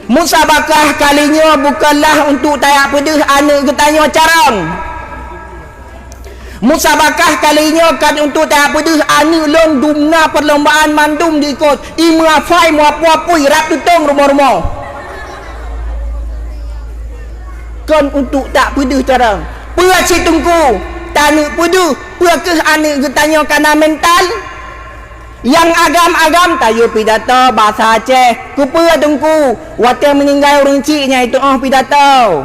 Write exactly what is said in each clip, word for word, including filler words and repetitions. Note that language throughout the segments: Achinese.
Musabakah kali nyoe bukanlah untuk tajak peudeuh aneuk geutanyoe carông. Musabakah kali nyoe kan untuk tajak peudeuh aneuk lôn, dumna perlombaan mandum diikot. I meuhafai, meuapui-apui, rab tutong rumoh-rumoh. Kon untuk tajak peudeuh carông. Peue cit Teungku, taneuk peudeuh, peue keuh aneuk geutanyoe kana mental? Nyang agam-agam tayue pidato basa Aceh. Keupeue Teungku? Watée meuninggai ureuëng chik nyang itu'oh pidato.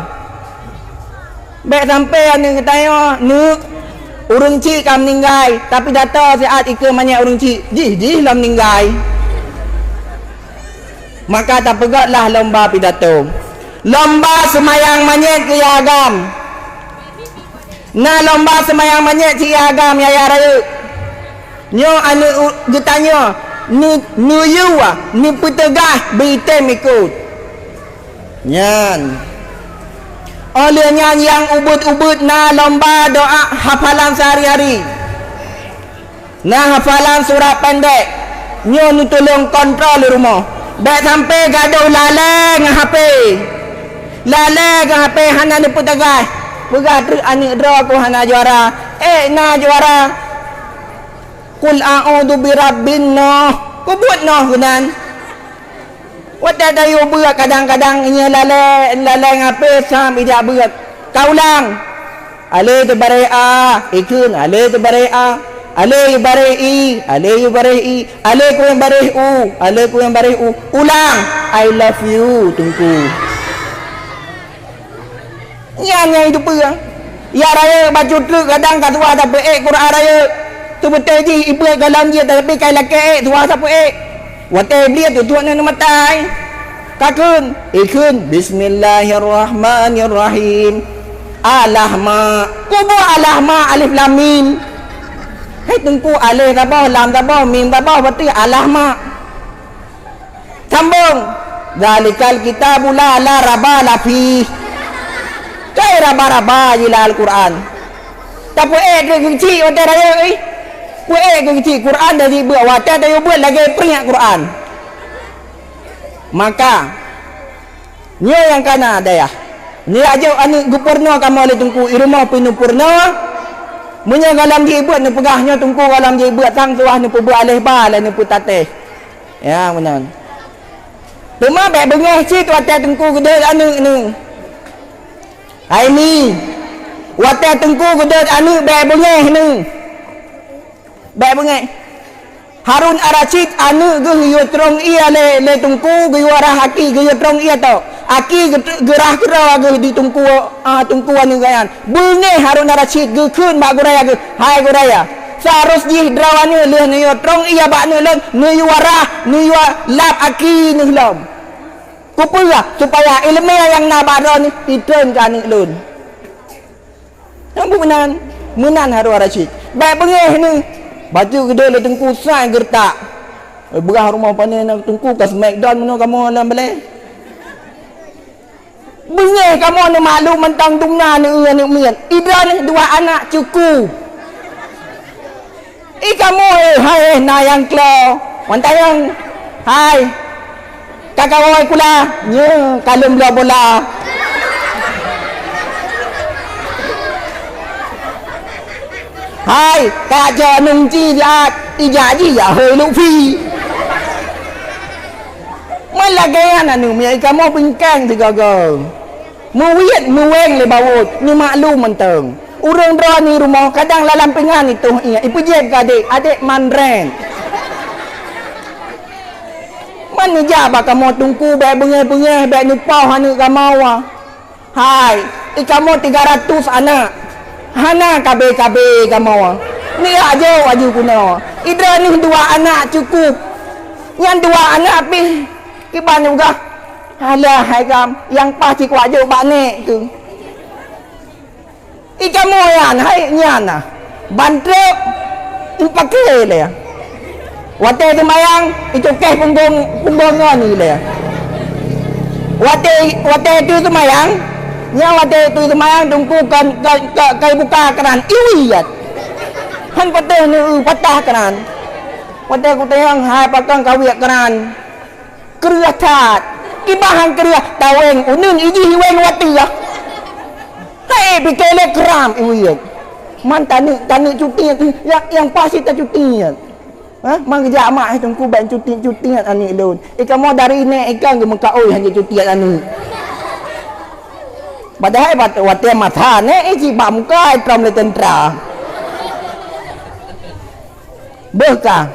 Bék sampoe aneuk geutanyoe, neuk, ureuëng chik ka meuninggai, tapi pidato siat ikeue manyét ureuëng chik, jih-jih lom meuninggai. Maka tapeugötlah lomba pidato. Lomba seumayang manyét keu nyang agam. Na lomba seumayang manyét cit nyang agam, yah-yah rayeuk. Nyoe aneuk u-, geutanyoe, neu-, neuyue, neupeuteugaih, beuitem ikot. Nyan. Óh lheueh nyan nyang ubit-ubit na lomba doa hafalan sehari-hari. Na hafalan surat pendek. Nyoe neutulông kontrol di rumoh. Bék sampoe gadôh lalée ngon H P. Lalée ngon H P hana neupeuteugaih. Peugah treuk aneuk droe ku hana juara. Ék na juara. Qul a'udzu birabbin noh. Kubuet noh keunan. Watée tayue beuet kadang-kadang nyoe lalée, lalée ngon H P sam ijak beuet. Ka ulang. Alé teubareh a, ikheun alé teubareh a. Alé yubareh i, alé yubareh i. Alé kueng bareh u, alé kueng bareh u. Ulang. I love you, Teungku. Nyan nyang jiteupeue. Nyang rayeuk bacut treuk kadang ka tuha tapeuék Quran rayeuk. Teubeutôi jih ibeuet goh lom jih tapi kai lakée ék tuha tapeuék. Watée Iblih tutuek ngon mata ai. Ka kheun, ikheun, "Bismillahirrahmanirrahim. Alah ma." Kuboh alah ma alif lam mim. Hai Teungku, alif saboh, lam saboh, mim saboh, berarti alah ma. Sambông. "Dzalikal kitabu la, la raiba la fih." Kai raba-raba jih lam Al-Quran. Tapeuék keu keuchik watée rayeuk, ih. Peuék keu keuchik Quran dari beuet watée tayue beuet lagée peuingat Quran. Maka, nyoe nyang kana dayah. Nyoe jak jok aneuk geupeurunoe kamoe lé Teungku, i rumoh pih neupeurunoe. Meunyoe goh lom jih beuet neupeugah nyoe Teungku goh lom jih beuet sang tuah neupeubuet aleh ba lé neupeutateh. Ya, meunan. Teuma bék beungéh cit watée Teungku geudeuet aneuk neuh. Hai mi, watée Teungku geudeuet aneuk bék beungéh neuh. Bék beungéh. Harun Ar-Rasyid aneuk geuh geuyue trong ie lé, lé Teungku, geuyue rhah aki, geuyue trong ie tok. Aki geu-, geurhah keudroe geuh di Teungku, ah, Teungku aneuk geuh nyan. Beungéh Harun Ar-Rasyid geukheun bak guraya geuh, "Hai guraya, seharôh jih droeneuh lheueh neuyue trong ie bak aneuk lôn, neuyue rhah, neuyue lap aki neuh lom. Keupeue? Supaya iéleumé nyang na bak droeneuh jitreun keu aneuk lôn." Nyang meunan, meunan Harun Ar-Rasyid. Bék beungéh neuh. Bacut geudeuet lé Teungku sai geureutak. Beurah rumoh pane na Teungku ka smackdown meunoe kamoe lam balée. Beungéh kamoe neumaklum mantong dumna neueu aneuk miet. Idroeneuh dua anak cuku. I kamoe, hai, na nyang klo. Wan tayong. Hai. Ka kawoe kula. Nyo, ka lôn bloe bola. Hai, ka jo nungci jat. Ijak ji ya hôi Lutfi. Meulagée nyan aneuk miet i kamoe bingkang sigoe-goe. Meuwiet meuwéng lé bawot, neumaklum mantong. Ureuëng droeneuh rumoh kadang lam pingan itoh ié, ipeujieb keu adék, adék mandren. Man neujak bak kamoe Teungku bék beungéh-beungéh, bék neupoh aneuk kamoe. Hai, i kamoe tiga ratus anak. Hana kabé-kabé kamoe. Neujak jok aju keunoe. Idroeneuh dua anak cukup. Nyan dua anak pih kiban juga. Alah hai gam, nyang paih cit kuwajok bak nek tu. I kamoe nyan, hai nyan nah. Ban trok, ipaké lé. Watée seumayang, icukéh punggong, punggong ngon i lé. Watée, watée tu seumayang, nyang watée tu seumayang Teungku kon, kon, kon, kon buka keunan, iwiet. Han patah ni, patah keunan. Watée kutanyong, hai pakon kawiet keunan. Kreueh that. Kiban han keureuah taweng uneun ijih iweng watèe. Hai, pike lé kram iweng. Man taneuk, taneuk cuti, nyang, nyang pasti tacuti. Ha? Man geujak mak, "Hai Teungku, ban cuti-cuti aneuk lôn." Eh, kamoe dari nèk ikan geumeukaôi hana cuti aneuk. Padahai wat-, watèe masa nèk, eh, cit bak muka, eh, trom lé teuntara. Beuh ka.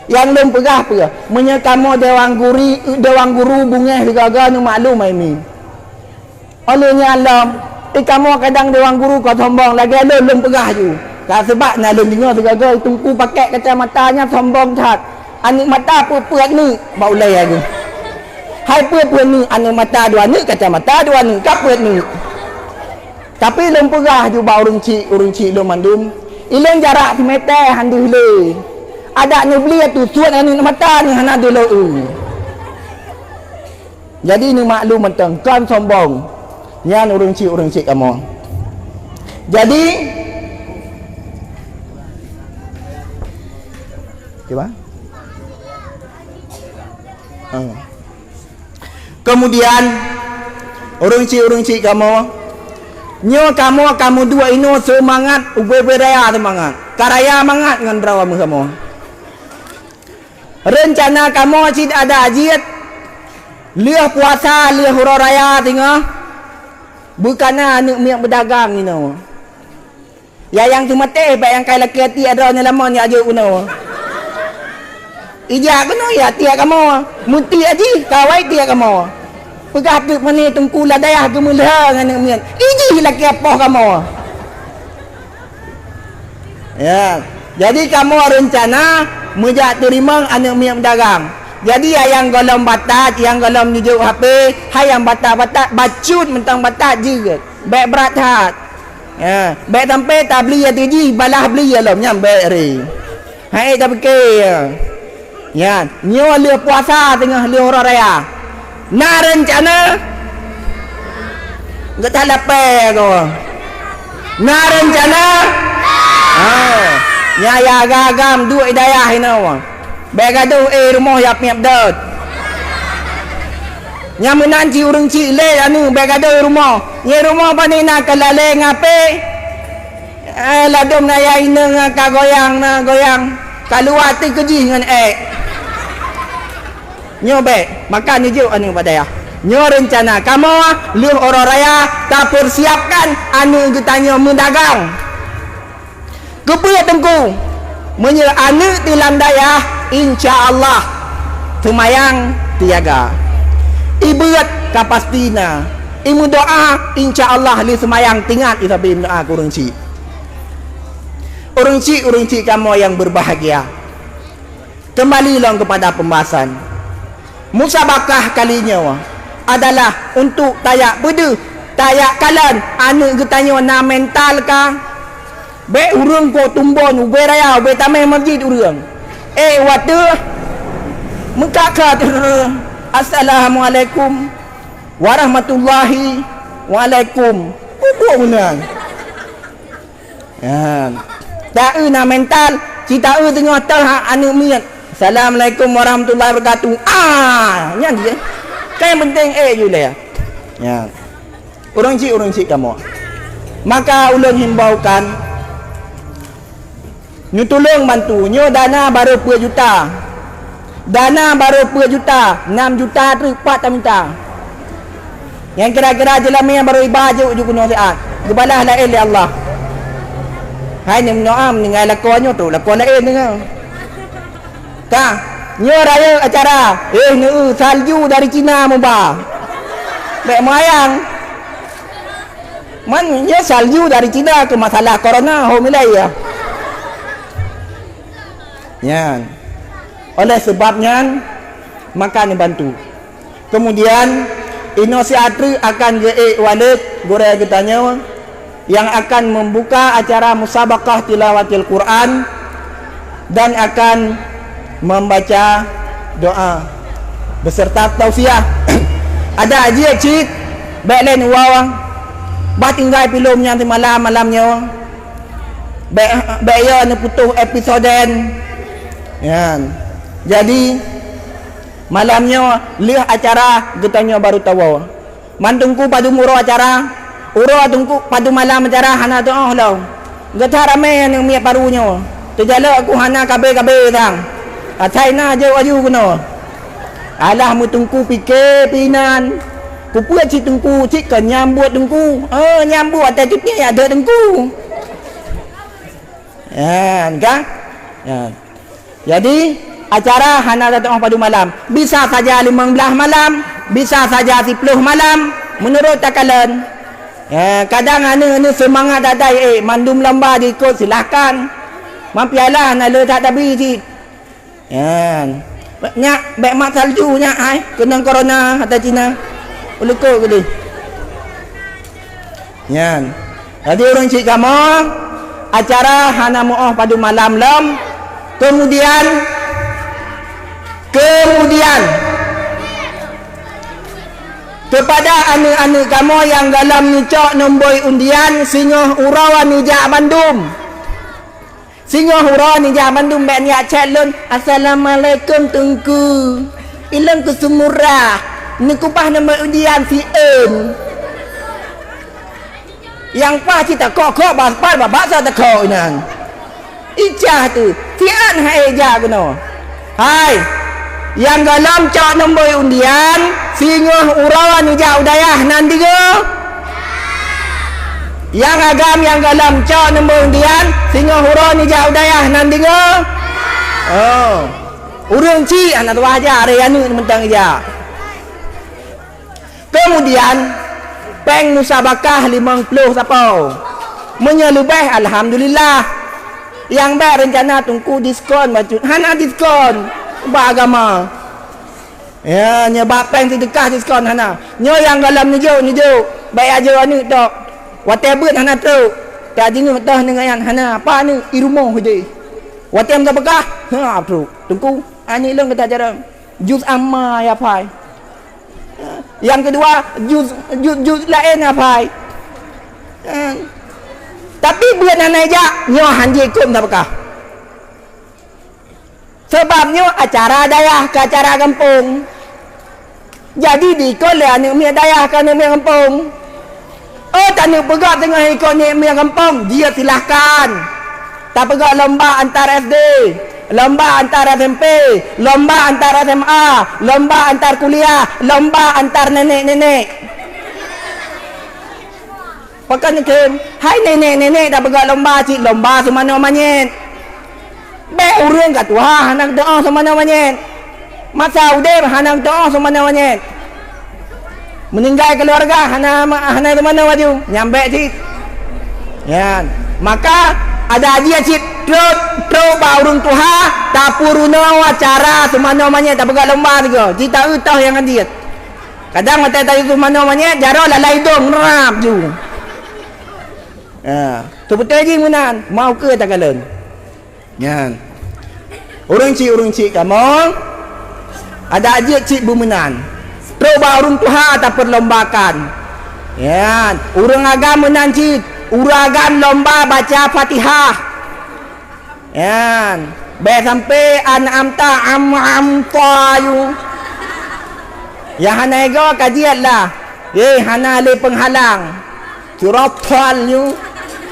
Nyang lôn peugah peue? Meunyoe kamoe dewan guri, dewan guru beungèh sigaga neumaklum hai mi. Óh lheueh nyan lom, eh, kamoe kadang dewan guru ka sombong lagèe lôn, lôn peugah ju. Ka seubab na lôn deungö sigaga Teungku pakèk kacamata nyan sombong that. Aneuk mata peuet-peuet neuk bak ulèe lagèe. Hai peuet-peuet neuk, aneuk mata dua neuk, kacamata dua neuk, ka peuet neuk. Tapi lôn peugah ju bak ureueng chik, ureueng chik lôn mandum, ilôn jarak simeter han deuh lé. Adak neubli atu suet aneuk mata nyan hana deuh lé. Jadi neumaklum mantong, kon sombong. Nyan ureueng chik, ureueng chik kamoe. Jadi, kiban? Ha. Kemudian, ureueng chik-ureueng chik kamoe, nyoe kamoe ka meuduek inoe seumangat, ubé-ubé raya seumangat. Ka raya mangat ngon droe meuh kamoe. Reuncana kamoe cit adak jeuet, lheueh puasa, lheueh uroe raya singoh, beukana aneuk miet meudagang inoe. Ya nyang teumaté, bèk nyang kai lakèe tiek droeneuh lamon jak jok keunoe. Ijak keunoe ya tiek kamoe. Meutiek jih, kawai tiek kamoe. Peugah teuk meunan Teungku lam dayah geumeulheueng aneuk miet. Ijih lakèe poh kamoe. Ya. Jadi kamoe reuncana meujak teurimong aneuk miet meudagang. Jadi ya nyang gohlom batat, nyang gohlom jujok H P, hai nyang batat-batat, bacut mantong batat jeuet. Bèk brat that. Ya, bèk sampai tabli ateueh jih, balah bli lom nyan bèk re. Hai tapike. Ya, nyoe lheueh puasa teungoh lheueh uroe raya. Na reuncana? Gata lapée ko. Na reuncana? Ha. Nyan ya agam-agam duek di dayah inoe. Bèk gadoh, eh, rumoh ya miet dot. Nyang meunan cit ureueng chik lé anu bèk gadoh rumoh. Nyang rumoh pane na ka lalé ngape? Eh, ladôm na ya inong ka goyang, na goyang. Ka luwa teukeujih ngon ék. Nyoe bèk, maka neujok aneuk bak dayah. Nyoe reuncana kamoe lheueh uroe raya tapeusiapkan aneuk geutanyoe meudagang. Keupeue Teungku? Meunyoe aneuk di lam dayah, insya Allah seumayang teujaga. Ibeuet ka pasti na. Imeudoa, insya Allah lé seumayang teuingat isabe meudoa keu ureueng chik. Ureueng chik, ureueng chik kamoe nyang berbahagia. Kembali lom kepada pembahasan. Musabakah kali nyoe adalah untuk tajak peudeuh, tajak kalon aneuk geutanyoe na mental ka. Bèk ureueng kok tumbon ubé raya, ubé tamé masjid ureueng. Eh, wateuh meukak-kak, "Assalamualaikum warahmatullahi waalaikum." Pupuk meunan. Nyan. Taeu na mental, ci taeu teungoh teuh aneuk miet. "Assalamualaikum warahmatullahi wabarakatuh." Ah, nyan dia. Kan yang penting eh ju lé. Nyan. Ureueng chik, ureueng chik kamoe. Maka ulôn himbaukan, neutulông bantu. Nyoe dana barô peuet juta. Dana barô peuet juta, nam juta treuk pat tamita. Nyang kira-kira jeulamé nyang barô iba jok ju keunoe siat, geubalah laén lé Allah. Hai, nyoe meunoe meuninggai lakoe nyoe trok lakoe laén deungoe. Ka, nyoe rayeuk acara, eh, neu salju dari Cina meuba. Bèk meuyang. Man, nyoe salju dari Cina keu masalah corona, ho milai ya. Nyan. Oleh sebab nyan, maka neubantu. Kemudian, inoe siat treuk akan geuék walét gurée geutanyoe nyang akan membuka acara musabaqah tilawatil Quran dan akan membaca doa beserta tausiah. Adak jeuet cit, bèk lé neuwoe, bah tinggai filem nyan simalam malam nyoe. Bèk, bèk yo neuputôh episode. Nyan. Jadi, Malam nyoe lheueh acara geutanyoe barô tawoe. Man teungku padum uroe acara, uroe teungku padum malam acara hana teuôh lom. Geuh that ramé aneuk miet paru nyoe. Teujalok ku hana kabé-kabé sang. Asai na jok aju keunoe. Alah meuteungku pike pinan. Kupeue cit teungku cit ka nyambot teungku. Oh, nyambot até cuti yak dek teungku. Nyan kan? Nyan. Jadi, acara hana teuôh padum malam. Bisa saja limong blaih malam, bisa saja siploh malam, meunurot takalon. Eh, kadang aneuk-aneuk seumangat that-that, eh, mandum lomba diikot, silahkan. Man piala hana le that tabi cit. Nyan. Nyak, bèk mat salju nyak, hai. Keunong corona, kata Cina. Ulukot keudeh. Nyan. Jadi ureueng cit kamoe, acara hana meuôh padum malam lom. Kemudian, kemudian, kepada aneuk-aneuk kamoe nyang gohlom neucok nomboi undian, singoh uroe neujak bandum. Singoh uroe neujak bandum bèk neujak chat lôn, "Assalamualaikum Teungku. Ilôn keu Seumurah. Neukubah nomboi undian siôn." Nyang paih cit takok-kok bak pat bak baksa takok inan. Icah tu, siat hai jak keunoe. Hai, nyang gohlom cok nomboi undian, singoh uroe neujak u dayah nan deungoe. Nyang agam nyang gohlom cok nomboi undian, singoh uroe neujak u dayah nan deungoe. Oh. Ureueng cit hana tuwah jak, aré aneuk mantong jak. Kemudian, péng musabakah limong ploh sapo. Meunyoe leubeh, alhamdulillah. Nyang bèk reuncana teungku diskon bacut. Hana diskon bak agama. Ya, nyoe bak péng seudeukah diskon hana. Nyoe nyang gohlom neujok, neujok. Bèk jak jok aneuk tok. Watèe beuet hana trok. Ka jingeuet toh ngon nyan hana. Apa aneuk i rumoh je. Watèe musabakah, ha, trok. Teungku, aneuk lôn gata jarang. Juz amma ya pai. Nyang keudua, juz, juz, juz laén ya pai. Eh. Tapi buet hana jak, nyoe hanjeuet keu musabakah. Sabab nyoe acara dayah keu acara gampông. Jadi diikot lé aneuk miet dayah keu aneuk miet gampông. Oh, taneuk peugah teungoh ikot aneuk miet gampông, jeuet silahkan. Tapeugah lomba antar S D, lomba antar S M P, lomba antar S M A, lomba antar kuliah, lomba antar nenek-nenek. Pakon kheun, hai nenek-nenek tapeugah lomba cit lomba seumanoe manyét. Bèk ureueng ka tuha hana teuôh seumanoe manyét. Masa udép hana teuôh seumanoe manyét. Meuninggai keuluwarga hana, hana seumanoe baju, nyan bèk cit. Nyan. Maka adak jih cit trok, trok bak ureueng tuha, tapeurunoe acara seumanoe manyét, tapeugah lomba sigoe. Cit taeu toh nyang ka jeuet. Kadang watèe tayue seumanoe manyét, jaroe lalai idong, rab ju. Ha, seubeutôi jih meunan, mau keu takalon. Nyan. Ureueng cit, ureueng cit kamoe, adak jeuet cit beumeunan. Trok bak ureueng tuha tapeulombakan. Nyan, ureueng agam meunan cit, ureueng agam lomba baca Fatihah. Nyan, bèk sampoe an'amta, am, am, ta, yu. Nyang hana igoe ka jeuet lah. Eh, hana lé peunghalang. Siratal yu.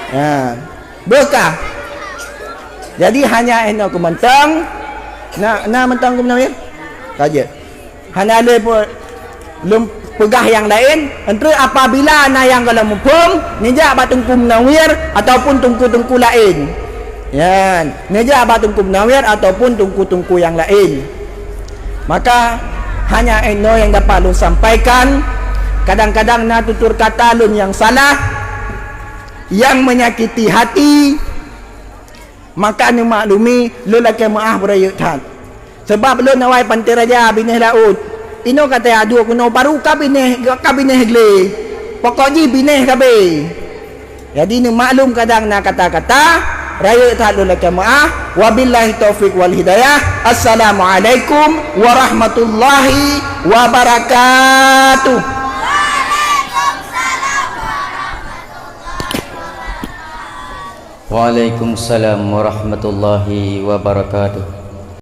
Ha. Beuh kah? Jadi hanya inoe keu mantong. Na, na mantong keu meunawir? Ka jeuet. Hana lé pe-, lôn peugah nyang laén, enteuk apabila na nyang gohlom muphom, neujak bak Teungku Munawir ataupun teungku-teungku laén. Nyan, neujak bak Teungku Munawir ataupun teungku-teungku nyang laén. Maka, hanya inoe nyang dapat lôn sampaikan, kadang-kadang na tutur kata lôn nyang salah, nyang menyakiti hati, maka neumaklumi, lôn lakèe meu'ah beurayeuk that. Sabab lôn awai panté raja binéh laôt. Inoe ka teuaduk keunoe baru ka binéh, ka binéh glé. Pokok jih binéh sabe. Jadi neumaklum kadang na kata-kata, rayeuk that lôn lakèe meu'ah. Wabillahi taufiq wal hidayah. Assalamualaikum warahmatullahi wabarakatuh. Waalaikumsalam warahmatullahi wabarakatuh.